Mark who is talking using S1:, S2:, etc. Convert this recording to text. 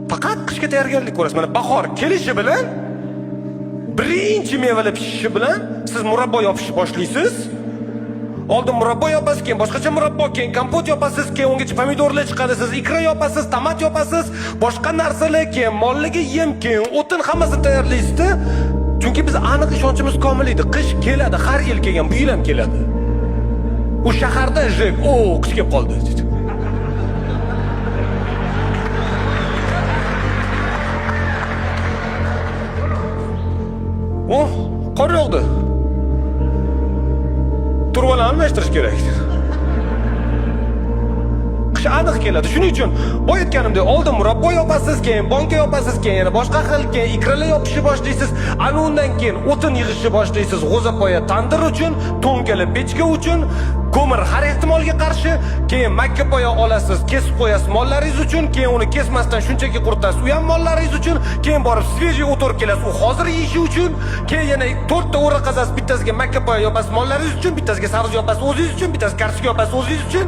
S1: Faqat qishga tayyorgarlik ko'rasiz. Mana bahor kelishi bilan, birinchi mevalar pishishi bilan siz murabbo yopishni boshlaysiz. Oldin murabbo yopasiz, keyin boshqacha murabbo, keyin kompot yopasiz, keyin ungacha pomidorlar chiqadi, siz ikra yopasiz, tomat yopasiz, boshqa narsalar, keyin mollarga yem, keyin o'tin, hammasini tayyorlaysizda. Chunki biz aniq ishonchimiz komil edi. Qish keladi, har yil kelgan, bu yil ham keladi. U shaharda ЖЭК, o, qish kelib qoldi. Oh, qor yog'di. Turbalarni almashtirish kerak. Qish aniq keladi. Shuning uchun boya aytganimdek, oldin murabbo yopasiz, keyin banka yopasiz, keyin yana boshqa xil, keyin ikralar yopishni boshlaysiz, ana undan keyin o'tin yig'ishni boshlaysiz, g'o'zapoya tandir uchun, to'nkali pechka uchun, ko'mir har ehtimolga qarshi, keyin makkapoya olasiz, kesib qo'yasiz mollaringiz uchun, keyin uni kesmasdan shunchaki quritasiz, u ham mollaringiz uchun, keyin borib свежий o't o'rib kelasiz, u hozir yeyishi uchun, keyin yana to'rtta o'ra qazasiz, bittasiga makkapoya yopasiz mollaringiz uchun, bittasiga sabzi yopasiz o'zingiz uchun, bittasiga kartoshka yopasiz o'zingiz uchun.